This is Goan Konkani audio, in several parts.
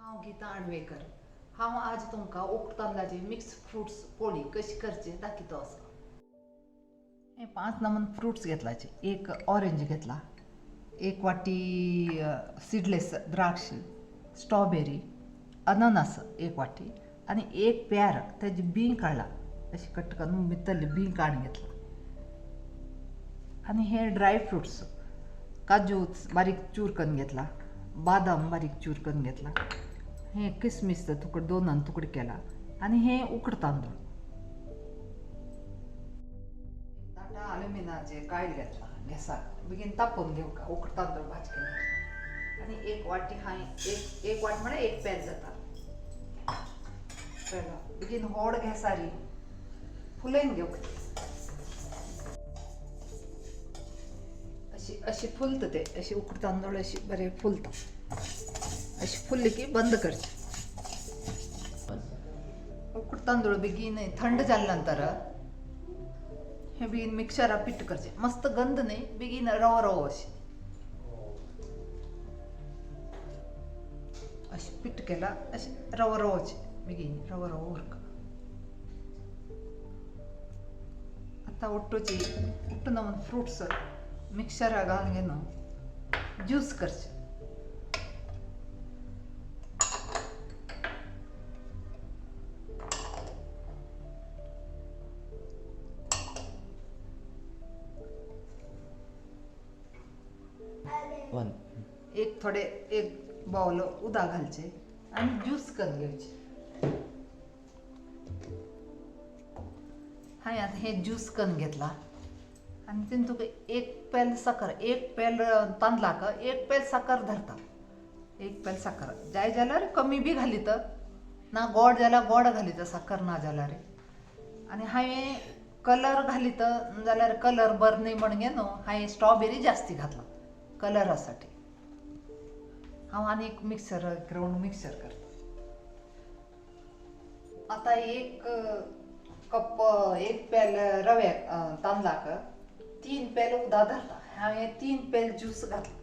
हांव गीता आणवेकर. हांव आज तुमकां उकडे तांदळाची मिक्स फ्रुट्स पोळी कशी करची दाखयतो आसा. हे 5 नमून फ्रुट्स घेतलाचे. एक ऑरेंज घेतला, एक वाटी सीडलेस द्राक्ष, स्ट्रॉबेरी, अननस एक वाटी आनी एक पेर तेजी बी काडला अशी कट करून भितरली बी काडून घेतला. आनी हे ड्राय फ्रुट्स काजू बारीक चूर करून घेतला, बादाम बारीक चूर करून घेतला, हे किसमीस तुकडे 2 तुकडे केला आनी हे उकड तांदूळ. ताटा अल्युमिनाचे कायल घेतला गॅसाक बेगीन तापोवन घेवका उकड तांदूळ भाज केला. आनी एक वाटी हांवें एक वाट म्हळ्यार एक पेज जाता पेलो बेगीन व्हड गॅसारी फुलयन घेवक. अशी अशी फुलता ते अशी उकड तांदूळ अशी बरे फुलता. अशी फुलली की बंद करची. उकड तांदूळ बेगीन थंड जाले नंतर हे बेगीन मिक्सरा पीठ करचे. मस्त गंध न्ही, बेगीन रवो रवो अशी अशी पीठ केला अशी रवो रवोचे बेगीन रवो रवो उरका. आतां उट्टूची उट्टू नमून फ्रुट्स मिक्सरा घालून घेवन ज्यूस करचे. एक थोडे एक बाउल उदक घालचे आनी ज्यूस करून घेवचे. हांवें आतां हे ज्यूस करून घेतला आनी तितून तुका एक पेल साकर, एक पेल तांदळाक एक पेल साकर धरता. एक पेल साकर जाय जाल्यार कमी बी घालीत ना, गोड जाल्यार गोड घालीत, साकर ना जाल्यार. आनी हांवें कलर घालीत जाल्यार कलर बरो न्ही म्हण न्हू हांवें स्ट्रॉबेरी जास्ती घातला कलरासाठी. हांव आनी एक मिक्सर ग्रावंड मिक्सर करता. आतां एक कप एक पेल रव्याक तांदळाक 3 पेल उदक धरता. हांवें 3 पेल ज्यूस घातला.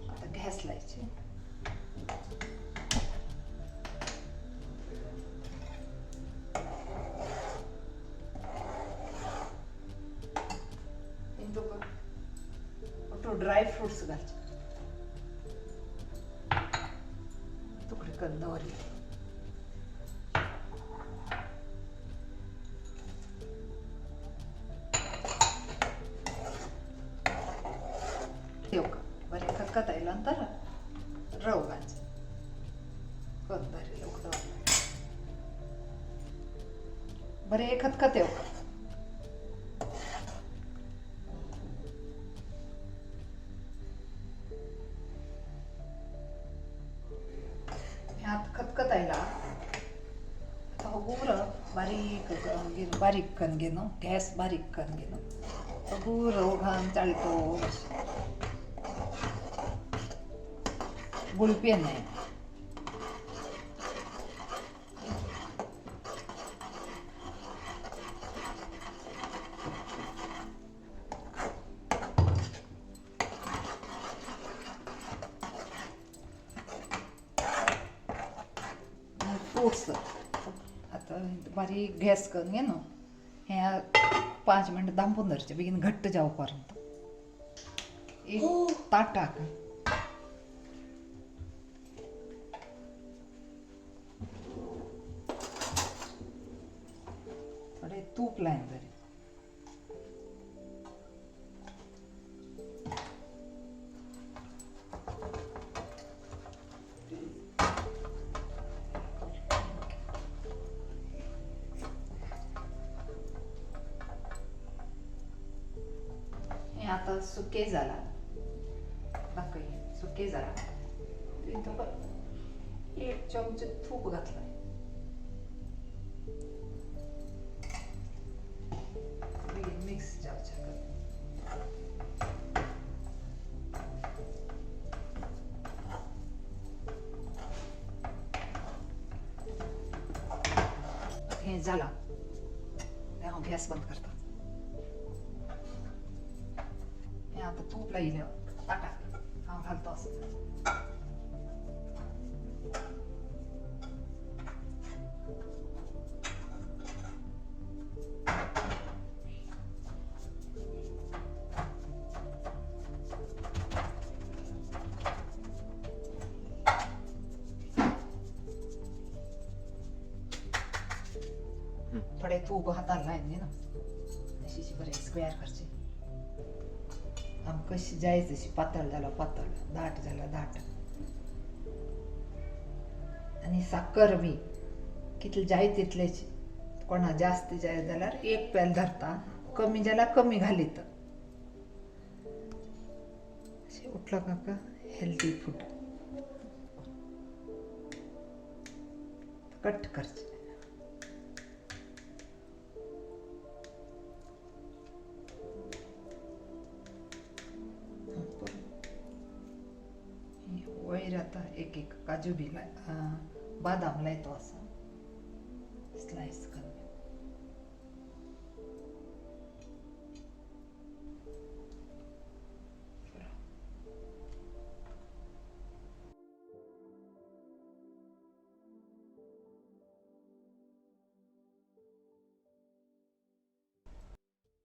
आता गॅस लायचे. ड्राय फ्रुट्स घालचे तुकडे करून दवरले. बरें खतखत आयल्या नंतर रव घालचे करून दवरिल्लें उकडो. बरें खतखत येवका. आतां खतखत आयला. आतां हगूर बारीक बारीक करून घेवन गॅस बारीक करून घेवन हगूर रव घालून चाळतो. गुळपी न्हय. फ्रुट्स आतां बारीक गॅस करून घे न्हू हें 5 मिनटां दामपून धरचें बेगीन घट्ट जावपा पर्यंत. एक ताटाक थोडें तूप लायन बरें. आतां सुके जाला दाखय सुके जाला. तुका 1 चमचे तूप घातला. बेगीन मिक्स जावचें. जाला. हांव गॅस बंद करता. हें आतां तूप लायिल्लें ताटाक हांव घालतो असो. थोडे तूप हातार लायन न्ही ना, अशी बरें स्क्वेअर करचे. आमकां कशी जाय तशी, पातळ जाला पातळ, दाट जाला दाट. आनी साकर बी कितले जाय तितलेच. कोणा जास्त जाय जाल्यार एक पेल धरता, कमी जाल्यार कमी घालीत. अशें उठलो काका हेल्दी फूड कट करचें. वयर आतां एक एक काजू बी बादाम लायतो असो स्लायस करून.